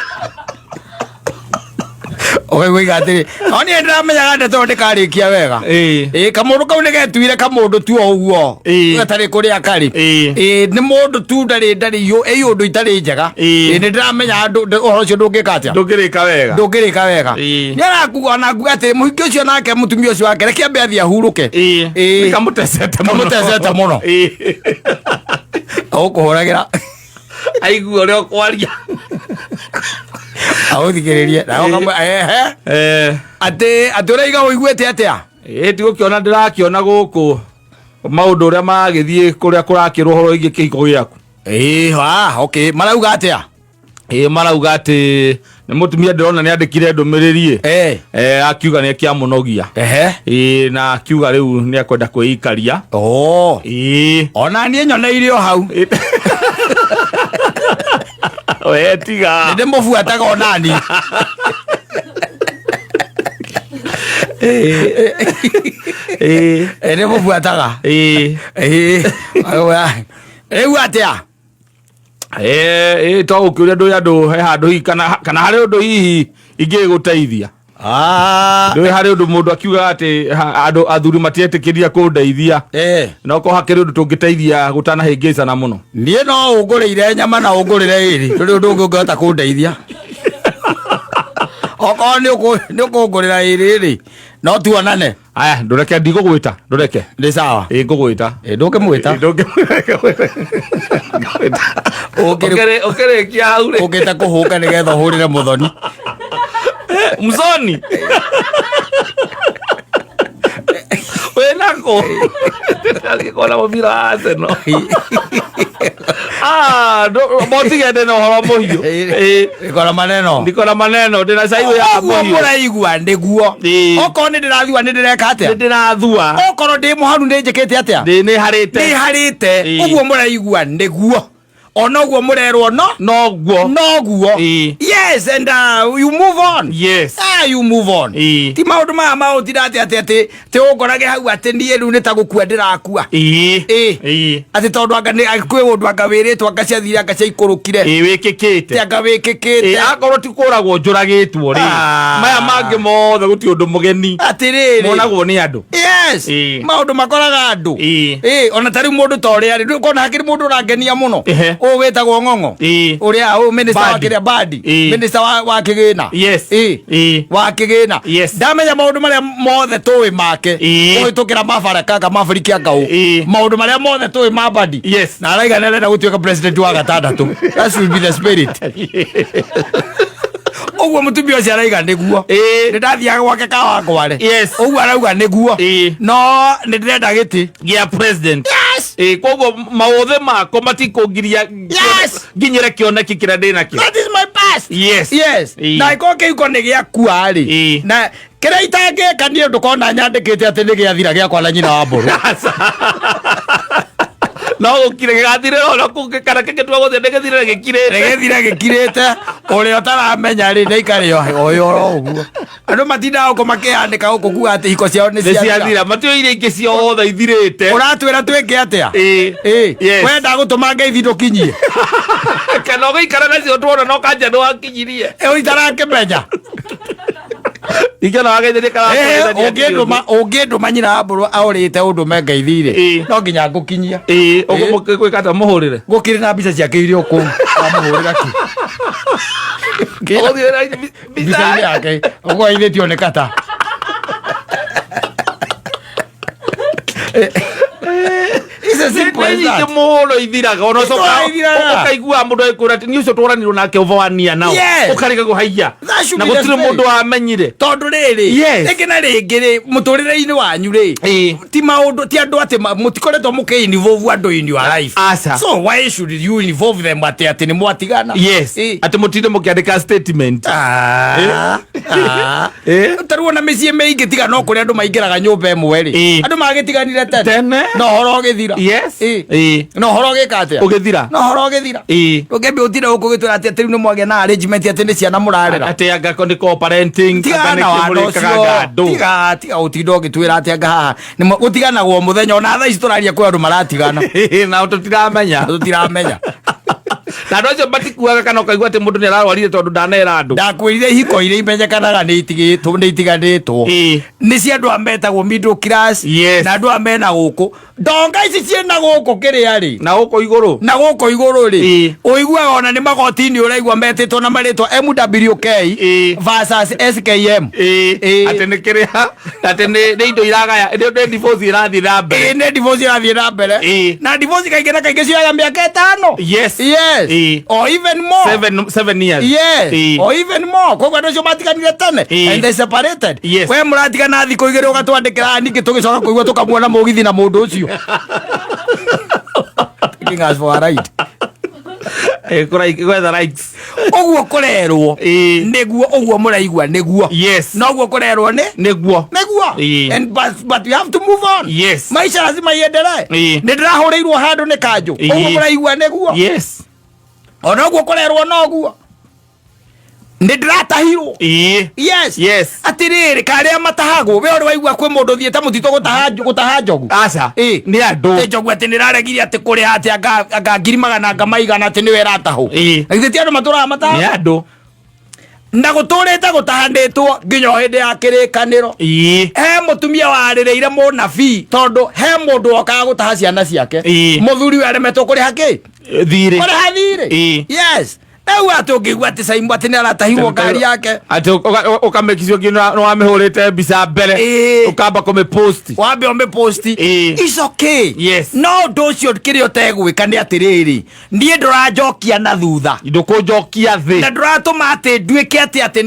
Ũkaigua atĩrĩ, no niĩ ndĩramenyaga ndeto ĩyo ndĩkarĩkia wega. Ĩĩ, kamũndũ kau nĩgetuire kamũndũ tu o ũguo. Gatarĩ kũrĩa karĩ. Ĩĩ, nĩ mũndũ tu ndarĩ ndarĩ ĩ ũndũ itarĩ njega. Ĩĩ, nĩ ndĩramenya andũ ũhoro ũcio ndũngĩka atĩa? Ndũngĩrĩka wega. Ndũngĩrĩka wega. Nĩ arakuga ona nguga atĩrĩ, mũhiki ũcio nake mũtumia ũcio wake reke ambe athiĩ ahurũke. Ĩĩ. Kamũtecete mũno. Kamũtecete mũno. Agũkũhũragĩra. Aigua ũrĩa ũkwaria. Agũthikĩrĩrie. Na ũkamwe ehe. Atĩ atĩ ũraiga ũiguĩte atĩa? Ĩĩ, tigũkĩona ndĩrakĩona gũkũ maũndũ ũrĩa maragĩthiĩ kũrĩa kũrakĩrwo ũhoro wĩgiĩ kĩhiko gĩaku. Ĩĩ, okay. Marauga atĩa? Ĩĩ, marauga atĩ nĩ mũtumia ndĩrona nĩ andĩkire ndũmĩrĩri. Akiuga nĩ akĩamũnogia. Ĩĩ, na akiuga rĩu nĩ akwenda kwĩikaria. Ĩĩ. Ona niĩ nyoneire o hau. We tiga. Nĩ ndĩmũbuataga ona niĩ. Ĩĩ. Ndĩmũbuataga. Ĩĩ. Ĩĩ. Rĩu atĩa? Ĩĩ, to gũkĩũria ndũĩ andũ he handũ hihi kana harĩ ũndũ hihi ingĩgũteithia. Ndũĩ harĩ ũndũ mũndũ akiugaga atĩ andũ athuri matietĩkĩria kũndeithia. No korwo hakĩrĩ ũndũ tũngĩteithia gũtanahĩngĩcana mũno. Niĩ no ũngũrĩire nyama na ũngũrĩre ĩrĩ, ndũrĩ ũndũ ũngĩ ũngĩhota kũndeithia. Okorwo nĩ ũkũngũrĩra ĩrĩ rĩ, no tuonane. Aya, ndũreke ndigũgwĩta, ndũreke. Nĩ sawa. Ĩ, ngũgwĩta. Ĩ, ndũngĩmwĩta. Ĩ, ndũngĩmwĩta. Ũkĩrĩkia hau rĩ. Ũkĩte kũhũka nĩgetha ũhũrĩre mũthoni. Mzoni. Wĩ nako. Ndagĩkona mũbira wa Arsenal. Motigende na ũhoro mũhiũ. Niko na maneno. Niko na maneno, ndĩna cai ya Ũguo mũhiũ. mũraigua nĩguo. Okorwo nĩ ndĩrathua nĩ ndĩreka atĩa? Nĩ ndĩrathua. Okorwo ndĩ mũharu nĩ njĩkĩte atĩa? Ndĩ nĩ harĩte. Nĩ harĩte. Ĩĩ. Ũguo mũraigua nĩguo. Ona ũguo mũrerwo no noguo. Noguo. Ĩĩ. Yes, and you move on. Yes. You move on. Ĩĩ. Ti maũndũ maya ma ũtinda atĩ atĩ atĩ atĩ ũngorage hau atĩ niĩ rĩu nĩ ta gũkua ndĩrakua. Ĩĩ. Ĩĩ. Ĩĩ. Atĩ tondũ anga nĩ kwĩ ũndũ anga wĩrĩtwo anga ciathire anga ciaikũrũkire. Ĩĩ, wĩkĩkĩte. Atĩ anga wĩkĩkĩte. Ĩĩ, akorwo ti kũragwo njũragĩtwo rĩ. Maya mangĩ mothe gũtirĩ ũndũ mũgeni. Atĩrĩrĩ. Monagwo nĩ andũ. Yes. Ĩĩ. Maũndũ makoraga andũ. Ĩĩ. Ĩĩ, ona ta rĩu mũndũ ta ũrĩa rĩ, ndũkona hakĩrĩ mũndũ ũrangenia mũno. Ehe. Ũyũ wĩtagwo Ng'ong'o. Ĩĩ. Ũrĩa ũyũ minister wa Badi. kĩrĩa Badi. Ĩĩ. Minister wa kĩgĩna. Yes. Ĩĩ. Ĩĩ. Wa kĩgĩna. Yes. Ndamenya maũndũ marĩa mothe tũĩ make. Ĩĩ. Kũhĩtũkĩra mabaraka anga mabariki anga ũ. Ĩĩ. Maũndũ marĩa mothe tũĩ ma Badi. Yes. Na araiga nĩ arenda gũtuĩka president wa gatandatũ. That should be the spirit. Ũguo mũtumia ũcio araiga nĩguo. Ĩĩ. Nĩ ndathiaga gwake Kawangware. Yes. Ũguo arauga nĩguo. Ĩĩ. No nĩ ndĩrenda gĩtĩ. Gĩa president. Yes. Ĩĩ, koguo maũthĩ makwa matikũngiria Yes. nginyĩre kĩoneki kĩrĩa ndĩnakĩo. That is my past. Yes. Yes. Ĩĩ. Na ĩkorwo kĩhiko nĩ gĩakua rĩ. Ĩĩ. Na kĩrĩa itangĩka niĩ ndũkona nyandĩkĩte atĩ nĩ gĩathira gĩakwa na nyina wa mbũrũ. No gũkire gĩgathirĩra ona kũngĩ kana kĩngĩtua gũthiĩ nĩ gĩthirĩre gĩkirĩte. Nĩ gĩthire gĩkirĩte ũrĩa ũtaramenya rĩ nĩ aikare oyo oro ũguo. Andũ matindaga gũkũ makĩandĩka gũkũ kuga atĩ hiko ciao nĩ Nĩ ciathira. ciathira matiũĩ iria ingĩ ciothe ithirĩte. Ũratwĩra twĩke atĩa? Ĩĩ. Ĩĩ. Yes. Wenda gũtũma ngeithi ndũkinyie. Kana ũgĩikara nacio tuona no kanja nĩ wakinyirie. Ĩyo itarakĩmenya. Ingĩona wageithĩria kana Ũngĩndũma ũngĩndũma nyina wa mbũrũ aũrĩte ũndũme ngeithi rĩ. Ĩĩ. No nginya ngũkinyia. Ĩĩ, ũgũmũkwĩka atĩa mũhũrĩre? Gũkĩrĩ na mbica ciake iria ũkũ wamũhũrĩra kĩ. Ũgũthiĩ na mbica Mbica-inĩ yake ũguo aithĩtio nĩ kata. It's as simple as Nĩ that. nyingĩ mũno ithiraga ona Itũra ithiraga. ũkaigua mũndũ agĩkwĩra atĩ niĩ ũcio twaranirwo nake ũvoania nao Yes. ũkarigagwo haiya That should na be the gũtirĩ spirit. mũndũ wamenyire Tondũ rĩrĩ, Yes. rĩngĩ na rĩngĩ rĩ, mũtũrĩre-inĩ wanyu rĩ, Ĩĩ. ti maũndũ, ti andũ atĩ mũtikoretwo mũkĩ involve andũ in your life. Aca. So why should you involve them atĩ atĩ nĩ mwatigana? Yes. Ĩĩ. Atĩ mũtinde mũkĩandĩka statement. Ah, ah. Eh? Ta rĩu ona mĩciĩ mĩingĩ tiga no kũrĩa andũ maingĩraga nyũmba ĩmwe rĩ, Ĩĩ. andũ magĩtiganire tene. Tene. Na ũhoro ũgĩthira. Yes. Ĩĩ. Ĩĩ. Na ũhoro ũgĩka atĩa? Ũgĩthira. Na ũhoro ũgĩthira. Ĩĩ. Ndũngĩambia ũtinde gũkũ ũgĩtwĩra atĩ atĩ rĩu nĩ mwagĩa na arrangement atĩ nĩ ciana mũrarera. Atĩ anga ko nĩ co-parenting, Tiga anga na nĩkĩ watho mũrĩkaga ũcio. ngandũ. Tiga tiga gũtinda ũgĩtwĩra atĩ anga haha nĩ gũtiganagwo mũthenya, ona thaa ici tũraria kwĩ andũ maratigana. Na tũtiramenya. Tũtiramenya. Na andũ acio matikuaga kana ũkaigua atĩ mũndũ nĩ ararwarire tondũ ndanera andũ. Ndakwĩrire ihiko iria imenyekanaga nĩ itigĩtwo, nĩ itiganĩtwo. Ĩĩ. Nĩ cia andũ a metagwo middle class. Yes. Na andũ a mena gũkũ. Ndonga ici ciĩna gũkũ kĩrĩa rĩ. Na gũkũ igũrũ. Na gũkũ igũrũ rĩ. Ĩĩ. Ũiguaga ona nĩ magoti-inĩ ũraigua metĩtwo na marĩtwa MWK Ĩĩ. versus SKM. Ĩĩ. Ĩĩ. Atĩ nĩ kĩrĩa, atĩ nĩ indo iragaya, nĩ divorce irathiĩ na mbere. Ĩĩ, nĩ divorce irathiĩ na mbere. Ĩĩ. Na divorce kaingĩ na kaingĩ cioyaga mĩaka 5. Yes. Yes. Ĩĩ. Or even more. Seven years. Yes. Ĩĩ. Or even more. Koguo andũ acio matiganire tene. Ĩĩ. And they separated. Yes. We mũratigana thikũ igĩrĩ ũgatwandĩkĩra ningĩ tũgĩcoka kũigua tũkamuona mũgithi na mũndũ ũcio. Taking us for a ride. Gwetha likes. Ũguo kũrerwo. Ĩĩ. Nĩguo ũguo mũraigua nĩguo. Yes. Noguo kũrerwo nĩ? Nĩguo. Nĩguo. Ĩĩ. And but you have to move on. Yes. Maisha lazima iendelee. Ĩĩ. Nĩ ndĩrahũrĩirwo handũ nĩ kanjũ. Ĩĩ. Ũguo mũraigua nĩguo. Yes. Ona ũguo kũrerwo noguo. Nĩ ndĩratahirwo. Ĩĩ. Yes. Yes. Atĩrĩrĩ, karĩa matahagwo, we ũrĩ waigua kwĩ mũndũ ũthiĩte mũtitũ gũtaha njogu? Aca. Ĩĩ. Nĩ andũ. Ĩ njogu atĩ nĩraregire atĩ kũrĩha atĩ anga ngiri magana anga maigana atĩ nĩwe ĩratahwo. Ĩĩ. Na githĩ ti andũ matũraga mataha? Nĩ andũ. Na gũtũrĩte gũtahanĩtwo nginya o hĩndĩ ya kĩrĩkanĩro. Ĩĩ. He mũtumia warĩrĩire mũnabii tondũ he mũndũ wokaga gũtaha ciana ciake. Ĩĩ. Mũthuri we aremetwo kũrĩha kĩ? Thirĩ. Kũrĩha thirĩ. Ĩĩ. Yes. Rĩu atĩ ũngĩigua atĩ Saimbo atĩ nĩaratahirwo ngari yake. Atĩ ũkamĩkicio nginya nĩ wamĩhũrĩte mbica mbere. Ĩĩ. Ũkamba kũmĩpost. Wambe ũmĩposti. Ĩĩ. It's okay. Yes. No ũndũ ũcio kĩrĩa ũtegwĩka nĩ atĩrĩrĩ, niĩ ndũranjokia na thutha. Ndũkũnjokia thĩ. Na ndũratũma atĩ nduĩke atĩ atĩ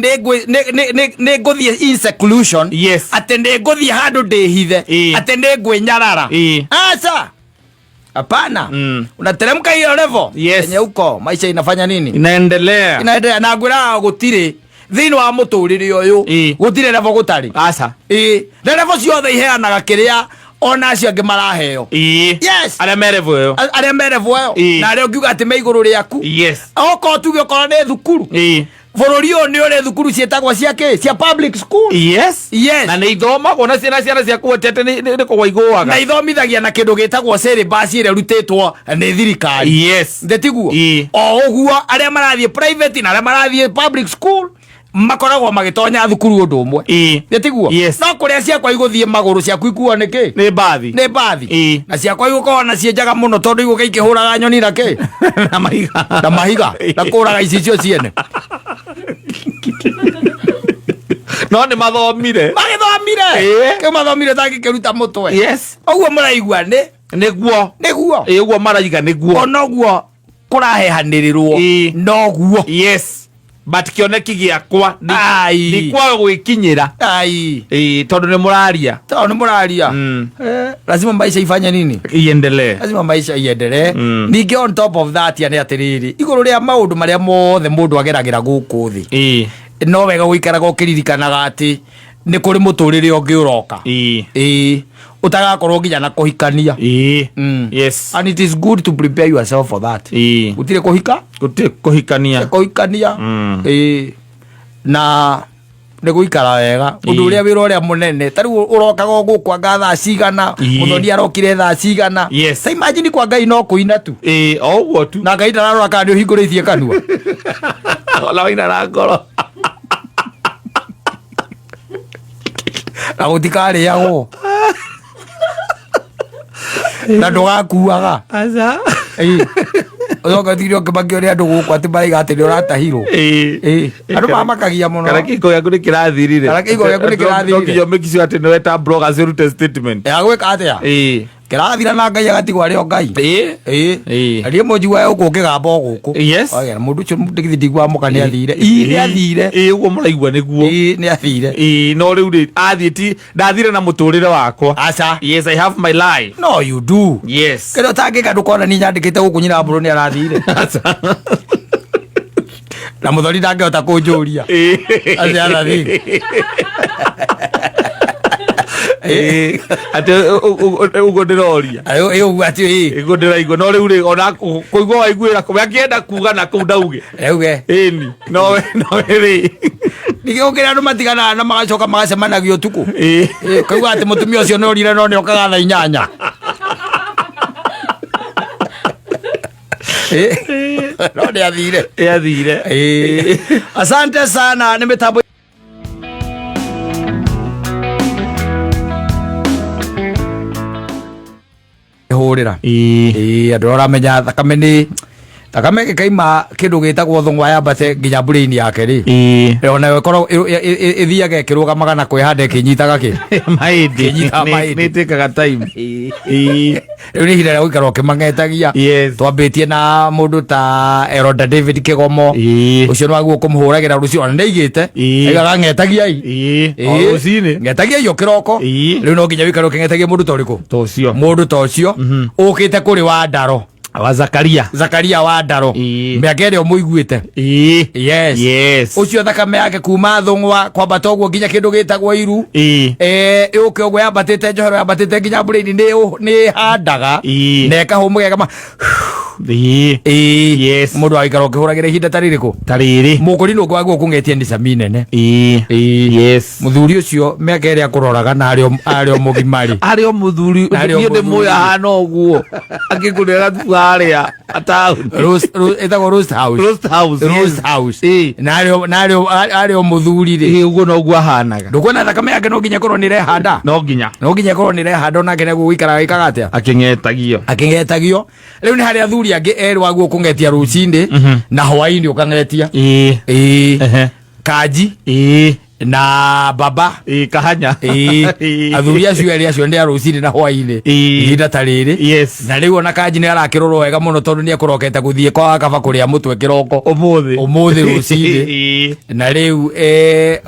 nĩ ngũthiĩ in seclusion. Yes. Atĩ nĩ ngũthiĩ handũ ndĩhithe. Ĩĩ. Atĩ nĩ ngwĩnyarara. Ĩĩ. Aca. Hapana. Unateremka hiyo level. Yes. Yenye uko maisha inafanya nini? Inaendelea. Inaendelea. Na ngwĩraga gũtirĩ thĩinĩ wa mũtũrĩre ũyũ. Ĩĩ. Gũtirĩ level gũtarĩ. Aca. Ĩĩ. Na level ciothe iheanaga kĩrĩa ona acio angĩ maraheo. Ĩĩ. Yes. Arĩa me level ĩyo. Arĩa me level ĩyo. Ĩĩ. Na arĩa ũngiuga atĩ me igũrũ rĩaku. Yes. Okorwo tuge okorwo nĩ thukuru. Ĩĩ. Bũrũri ũyũ nĩ ũrĩ thukuru ciĩtagwo cia kĩ? Cia public school. Yes. Yes. Na nĩ ithomagwo na ciana ciana ciaku atĩ atĩ nĩ kũgwa igũaga. Na ithomithagia na kĩndũ gĩtagwo syllabus ĩrĩa ĩrutĩtwo nĩ thirikari. Yes. Nĩ tiguo? Ĩĩ. O ũguo arĩa marathiĩ private na arĩa marathiĩ public school makoragwo magĩtonya thukuru ũndũ ũmwe. Ĩĩ. Nĩ tiguo? Yes. No kũrĩa ciakwa igũthiĩ magũrũ ciaku ikuo nĩ kĩ? Nĩ mbathi. Nĩ mbathi. Ĩĩ. Na ciakwa igũkorwo na ciĩ njega mũno tondũ igũka ikĩhũraga nyoni na kĩ? Na mahiga. Na mahiga. Na kũraga icicio ciene. No nĩ mathomire. Magĩthomire. Ĩĩ. Kĩu mathomire tangĩkĩruta mũtwe. Yes. Ũguo mũraigua nĩ? Nĩguo. Nĩguo. Ĩĩ, ũguo maraiga nĩguo. Ona ũguo kũrahehanĩrĩrwo. Ĩĩ. Noguo. Yes. But kĩoneki gĩakwa Ai. ndikwaga gwĩkinyĩra. Ai. Ĩĩ, tondũ nĩ mũraria. Tondũ nĩ mũraria. Lazima maisha ifanye nini? Iendelee. Lazima maisha iendelee. Ningĩ on top of that nĩ atĩrĩrĩ, igũrũ rĩa maũndũ marĩa mothe mũndũ ageragĩra gũkũ thĩ. Ĩĩ. No wega gũikaraga ũkĩririkanaga atĩ nĩ kũrĩ mũtũrĩre ũngĩ ũroka. Ĩĩ. Ĩĩ. Ũtagakorwo nginya na kũhikania. Ĩĩ. Yes. And it is good to prepare yourself for that. Ĩĩ. Gũtirĩ kũhika? Gũtirĩ kũhikania. Kũhikania. Ĩĩ. Na nĩ gũikara wega. Ũndũ Ĩĩ. ũrĩa wĩra ũrĩa mũnene. Ta rĩu ũrokaga o gũkũ anga thaa cigana, Ĩĩ. mũthoni arokire thaa cigana. Yes. Ta imagine kwa Ngai no kũina tu. Ĩĩ, o ũguo tu. Na Ngai ndararora kana nĩ ũhingũrĩtie kanua. Ona waina na ngoro. Na gũtikarĩagwo. Na ndũgakuaga. Aca. Ĩĩ. Ũcoke ũtigire ũkĩmakio nĩ andũ gũkũ atĩ maraiga atĩ nĩ ũratahirwo. Ĩĩ. Ĩĩ. Andũ mamakagia mũno. Kana kĩhiko gĩaku nĩ kĩrathirire. Kana kĩhiko gĩaku nĩ kĩrathirire. No nginya ũmake sure atĩ nĩ weta bloggers ũrute statement. Ya gwĩka atĩa? Ĩĩ. Kĩrathira na Ngai agatigwo arĩ o Ngai. Ĩĩ. Ĩĩ. Ĩĩ. Na niĩ mũnjiguaga gũkũ ngĩgamba o gũkũ. Yes. Oya, mũndũ ũcio ndigithĩ ndiguaga mũka nĩ athire. Ĩĩ nĩ athire. Ĩĩ ũguo mũraigua nĩguo. Ĩĩ nĩ athire. Ĩĩ no rĩu rĩ athiĩ ti ndathire na mũtũrĩre wakwa. Aca. Yes, I have my life. No you do. Yes. Kĩrĩa ũtangĩka ndũkona niĩ nyandĩkĩte gũkũ nyina wa mbũrũ nĩ arathire. Aca. Na mũthoni ndangĩhota kũnjũria. Ĩĩ. That's the other thing. Ĩĩ. Atĩ ũguo ndĩroria. Ayo ĩyo ũguo atĩ ĩĩ. Ũguo ndĩraigua no rĩu rĩ ona kũigua waiguĩra kũ we akĩenda kuga na kũu ndauge. Auge. Ĩni. Nowe nowe rĩ. Ningĩ gũkĩrĩ andũ matiganaga na magacoka magacemanagia ũtukũ. Ĩĩ. Ĩĩ, Kaigua atĩ mũtumia ũcio nĩ orire no nĩ okaga thaa inyanya. Ĩĩ. No nĩ athire. Ĩ athire. Ĩĩ. Asante sana nĩ mĩtambo hũrĩra. Ĩĩ. Ĩĩ, andũ arĩa ũramenya thakame nĩ thakame ĩkaima kĩndũ gĩtagwo thũng'wa yambate nginya brain yake rĩ. Ĩĩ. Ona ĩkorwo ĩthiaga ĩkĩrũgamaga na kwĩhanda ĩkĩnyitaga kĩ. Mahĩndĩ. Kĩnyitaga mahĩndĩ. Nĩ ĩtĩkaga time. Ĩĩ. Rĩu nĩ ihinda rĩa gũikara ũkĩmang'etagia. Yes. Twambĩtie na mũndũ ta Eroda David Kĩgomo. Ĩĩ. Ũcio nĩ wagwo kũmũhũragĩra rũciũ ona nĩaigĩte. Ĩĩ. Aigaga ng'etagiai. Ĩĩ. O rũcinĩ. Ng'etagiai o kĩroko. Ĩĩ. Rĩu no nginya wĩikare ũkĩng'etagia mũndũ ta ũrĩkũ? Ta ũcio. Mũndũ ta ũcio ũkĩte kũrĩ wa Ndaro. Wa Zakaria. Zakaria wa Ndaro. Ĩĩ. Mĩaka ĩrĩa ũmũiguĩte. Ĩĩ. Yes. Yes. Ũcio thakame yake kuma thũng'wa kwambata ũguo nginya kĩndũ gĩtagwo iru. Ĩĩ. Eh, ĩũke ũguo yambatĩte njohero yambatĩte nginya brain nĩ nĩ ĩhandaga Ĩĩ. na ĩkahũmũka ĩkama Ĩĩ. Ĩĩ. Yes. Mũndũ agĩikara ũkĩhũragĩra ihinda ta rĩrĩkũ? Ta rĩrĩ. Mũkũrinũ ũngĩ wagwo kũng'etia nĩ cami nene. Ĩĩ. Ĩĩ. Yes. Mũthuri ũcio mĩaka ĩrĩa akũroraga na arĩ o arĩ o mũgima rĩ. Arĩ o mũthuri Arĩ o niĩ ndĩmũĩ mũthuri. ahana ũguo akĩngũrĩra gathubu harĩa taũni. Rose Rose ĩtagwo Roast House. Roast House, yes. Roast House. Ĩĩ. Na arĩ o na arĩ o arĩ o mũthuri rĩ. Ĩĩ ũguo noguo ahanaga. Ndũkuona thakame yake no nginya ĩkorwo nĩ ĩrehanda. No nginya. No nginya ĩkorwo nĩ ĩrehanda onake nĩguo gũikara gĩkaga atĩa? Akĩng'etagio. Akĩng'etagio. Rĩu nĩ harĩ athuri angĩ erĩ waguo kũng'etia rũcinĩ na hwainĩ ũkang'etia. Ĩĩ. Ĩĩ. Ehe. Kanji Ĩĩ. na baba. Ĩĩ kahanya. Ĩĩ. Ĩĩ. Athuri acio erĩ acio nĩ a rũcinĩ na hwainĩ. Ĩĩ. Ihinda ta rĩrĩ. Yes. Na rĩu ona Kanji nĩ arakĩrorwo wega mũno tondũ nĩ ekũrokete gũthiĩ kwa kaba kũrĩa mũtwe kĩroko. Ũmũthĩ. Ũmũthĩ rũcinĩ. Ĩĩ. Na rĩu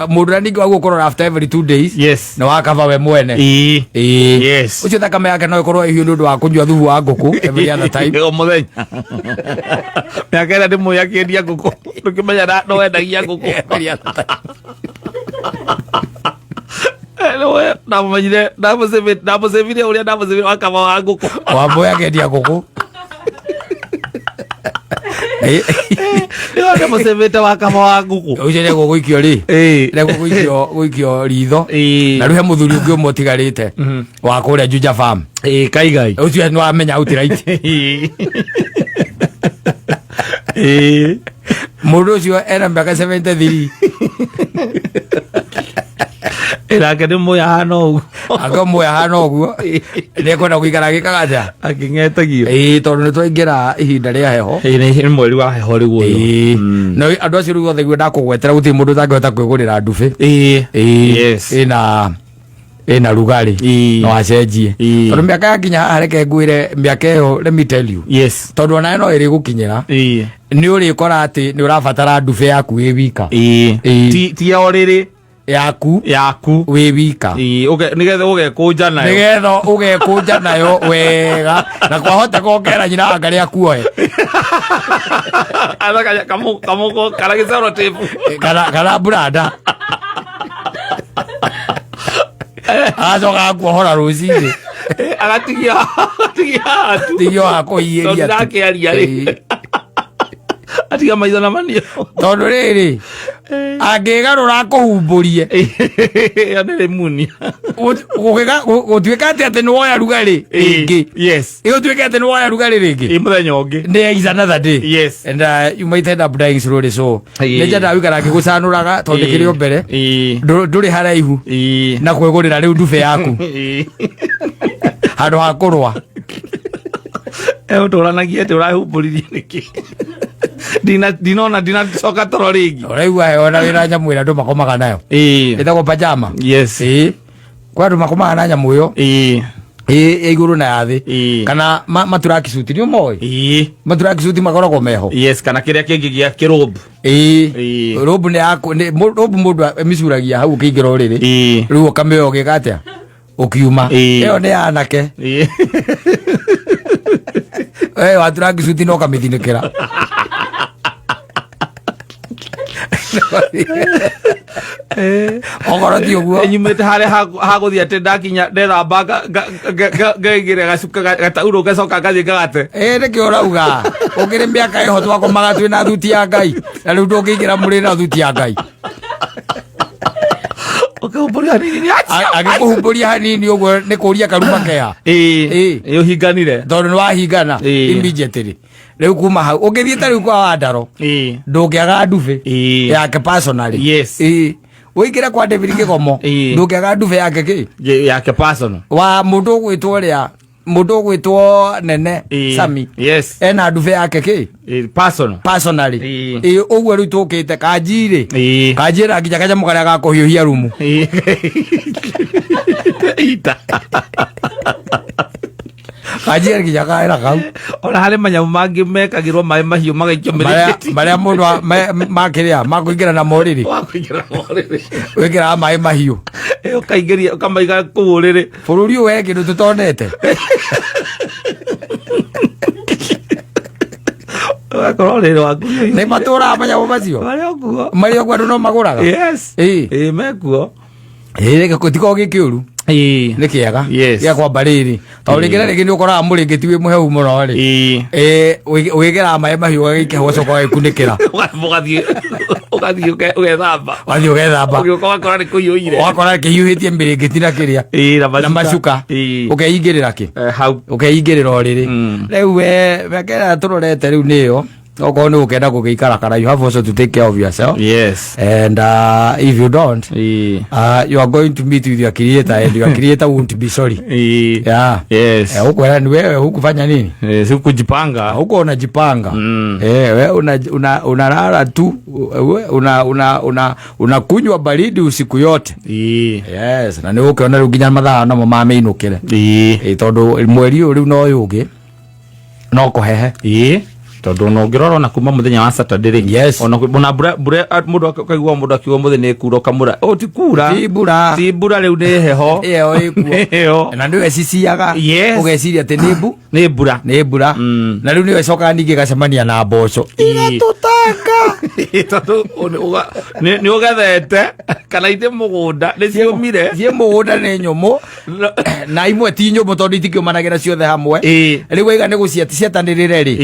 mũndũ ũrĩa ningĩ waguo kũrora after every 2 days Yes. nĩ wa kaba we mwene. Ĩĩ. Ĩĩ. Yes. Ũcio thakame yake no ĩkorwo ĩhiũ nĩ ũndũ wa kũnyua thubu wa ngũkũ every other time. O mũthenya. Mĩaka ĩrĩa ndĩmũĩ akĩendia ngũkũ. Ndũkĩmenya no endagia ngũkũ. Every other time. Nĩwe ndamũmenyire ndamũcĩvire ũrĩa ndamũcĩvire wakaba wa ngũkũ. Wambũi akĩendia ngũkũ. Ĩĩ. Nĩwe ndamũcĩvĩte wakaba wa ngũkũ. Ũcio nĩ gũgũikio rĩ. Ĩĩ. Nĩ gũgũikio gũikio ritho. Ĩĩ. Na rĩu he mũthuri ũngĩ ũmwe ũtigarĩte wa kũrĩa Juja Farm. Ĩĩ kaigai. Ũcio nĩ wamenya outright. Ĩĩ. Ĩĩ. Mũndũ ũcio ena mĩaka 73. Ĩ nake nĩ mũĩ ahana ũguo. Akamũĩ ahana ũguo. Nĩ ekwenda gũikara agĩkaga atĩa? Akĩng'etagio. Ĩĩ tondũ nĩ twaingĩra ihinda rĩa heho. Ĩĩ nĩ mweri wa heho rĩu ũyũ. Ĩĩ. No andũ acio rĩu othe guo ndakũgwetera gũtirĩ mũndũ ũtangĩhota kwĩgũrĩra ndubĩ. Ĩĩ. Ĩĩ. Yes. Ĩna ĩna rugarĩ. Ĩĩ. No acenjie. Ĩĩ. Tondũ mĩaka yakinya haha reke ngwĩre mĩaka ĩyo let me tell you. Yes. Tondũ onawe no ĩrĩgũkinyĩra. Ĩĩ. Nĩ ũrĩkora atĩ nĩ ũrabatara ndubĩ yaku wĩ wika. Ĩĩ. Ĩĩ. Ti ya ũrĩrĩ Yaku yaku. wĩ wika. Ĩĩ nĩgetha ũgekũnja nayo. Nĩgetha ũgekũnja nayo wega na kwahoteka ũkera nyina anga rĩa kuoe. Athaka kamũko kana gĩcoro tape. Kana buranda. Agacoka agakuohora rũcinĩ. Agatigia agatigia haha tu. Tigio hakũhiĩria Tondũ tu. ndakĩaria rĩ. Ĩĩ. Atiga maitho na manio. Tondũ rĩrĩ angĩgarũra akũhumbũrie. Ĩyo nĩ rĩmunia. Gũtuĩka atĩ atĩ nĩ woya rugarĩ rĩngĩ. Yes. Ĩgũtuĩka atĩ nĩ woya rugarĩ rĩngĩ. Ĩ mũthenya ũngĩ. Nĩ is another day. Yes. And you might end up dying slowly so. Ĩĩ. Nĩ nyendaga gũikara ngĩgũcanũraga tondũ kĩrĩ o mbere. Ĩĩ. Ndũrĩ haraihu Ĩĩ. na kwĩgũrĩra rĩu ndube yaku Ĩĩ. handũ ha kũrũa. Ũtũranagia atĩ ũrahumbũririe nĩkĩ? Ndinona ndinacoka toro rĩngĩ. Ũraigua heho na wĩna nyamũ ĩrĩa andũ makomaga nayo ĩtagwo pajama. Yes. Ĩĩ, kwĩ andũ makomaga na nyamũ ĩyo. Ĩĩ, ya igũrũ na ya thĩ. Kana maturakisuti nĩ ũmoĩ? Maturakisuti makoragwo meho. Yes, kana kĩrĩa kĩngĩ gĩa kĩrũmbu. Ĩĩ. Rũmbu nĩ yaku rũmbu mũndũ emicuragia hau ũkĩingĩra ũrĩrĩ. Rĩu ũkamĩoya ũgĩka atĩa ũkiuma. Ĩyo nĩ ya anake. We waturakisuti no ũkamĩthinĩkĩra. Okorwo ti ũguo, Nyumĩte harĩa hagũthiĩ atĩ ndakinya ndethamba ngaigĩrĩra gacuka gataurũ ngacoka ngathiĩ ngagate. Ĩ, nĩkĩo ũrauga ũkĩrĩ mĩaka ĩho twakomaga twĩ na thuti ya Ngai, na rĩu ndũngĩingĩra mũrĩ na thuti ya Ngai. Ũkĩhumbũria hanini nĩ Agĩkũhumbũria hanini ũguo nĩ kũria karuma kea. Ĩĩ, ũhinganire. Tondũ nĩ wahingana. Immediately rĩu kuma hau ũngĩthiĩ ta rĩu kwa Wandaro, ndũngĩaga ndubi yake personally. Ĩĩ, ũingĩre kwa David Kĩgomo, ndũngĩaga ndubi yake kĩ Yake personal. Wa mũndũ ũgwĩtwo ũrĩa mũndũ ũgwĩtwo nene. Sami. Ena ndubi yake kĩ? Personal. Personally. Ĩĩ, ũguo rĩu tũkĩte kanjirĩ. Kanjĩra nginya kanyamũ karĩa ga kũhiũhia rumu. Ita. Kanjĩra nginya kaĩra kau. Ona harĩ manyamũ mangĩ mekagĩrwo maĩ mahiũ magaikio marĩa mĩrĩngĩti. Marĩa mũndũ makĩrĩa makũingĩra na morĩrĩ. Wakũingĩra mũrĩrĩ. Wĩkĩraga maĩ mahiũ. Ũkaingĩria ũkamaiga kũu ũrĩrĩ. Bũrũri ũyũ we kĩndũ tũtonete. Ũgakorwo ũrĩrĩ waku. Nĩ matũraga manyamũ macio. Marĩ o kuo. Marĩ okuo, andũ no magũraga. Yes. Ĩĩ, mekuo. Ĩĩ, gĩtikoragwo gĩ kĩũru. Nĩ kĩega. Gĩa kwamba rĩrĩ, tondũ rĩngĩ na rĩngĩ nĩ ũkoraga mũrĩngĩti wĩ mũhehu mũno rĩ. Ĩĩ, wĩgĩraga maĩ mahiũ ũgagĩikia hau, ũgacoka ũgagĩkunĩkĩra. Ũgathiĩ ũgethamba. Wathiĩ ũgethamba. Ũgĩũka ũgakora nĩ kũiyũire. Ũgakora kĩhiũhĩtie mĩrĩngĩti na kĩrĩa Na na macuka. Ũkeingĩrĩra kĩ? Hau. Ũkeingĩrĩra ũrĩrĩ. Rĩu we mĩaka ĩrĩa tũrorete rĩu nĩyo okorwo nĩ ũkenda gũgĩikara kana you have also to take care of yourself. And if you don't, you are going to meet with your creator and your creator won't be sorry. Yeah. Eh, ukwera ni wewe hukufanya nini? Si kujipanga. Huko unajipanga. Eh, wewe unalala tu, we una unakunywa baridi usiku yote. Yes, na nĩ ũkĩona rĩu nginya mathaa namo mamĩinũkĩre. Ĩ, tondũ mweri ũyũ rĩu no ũyũ ũngĩ no kũhehe. Ĩĩ, tondũ ona ũngĩrora ona kuma mũthenya wa Saturday rĩ, ona mbura mũndũ akaigua mũndũ akiuga mũthĩ nĩ kura, ũkamũra o ti kura. Ti mbura. Ti mbura, rĩu nĩ heho. Ĩyo ĩkuo. Nĩ heho. Na nĩwe ciciaga. Ũgeciria atĩ nĩ mbu Nĩ mbura. Nĩ mbura. Na rĩu nĩyo ĩcokaga ningĩ ĩgacemania na mboco igatũtanga. Tondũ nĩ ũgethete kana itĩ mũgũnda nĩ ciũmire. Ciĩ mũgũnda nĩ nyũmũ na imwe ti nyũmũ tondũ itikĩũmanagĩra ciothe hamwe. Rĩu waiga nĩ gũciatanĩrĩre rĩ,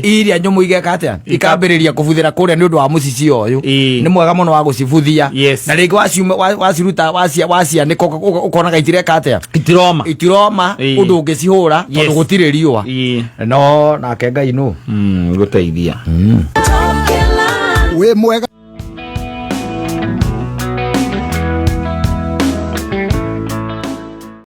iria nyũmũ igeka atĩa? Ikambĩrĩria kũbuthĩra kũrĩa nĩ ũndũ wa mũcicio ũyũ. Nĩ mwega mũno wa gũcibuthia. Na rĩngĩ waciruta wacianĩka ũkonaga itireka atĩa? Itiroma. Itiroma. Ũndũ ũngĩcihũra tondũ gũtirĩ riũa. No nake Ngai nũ Gũteithia. Wĩ mwega.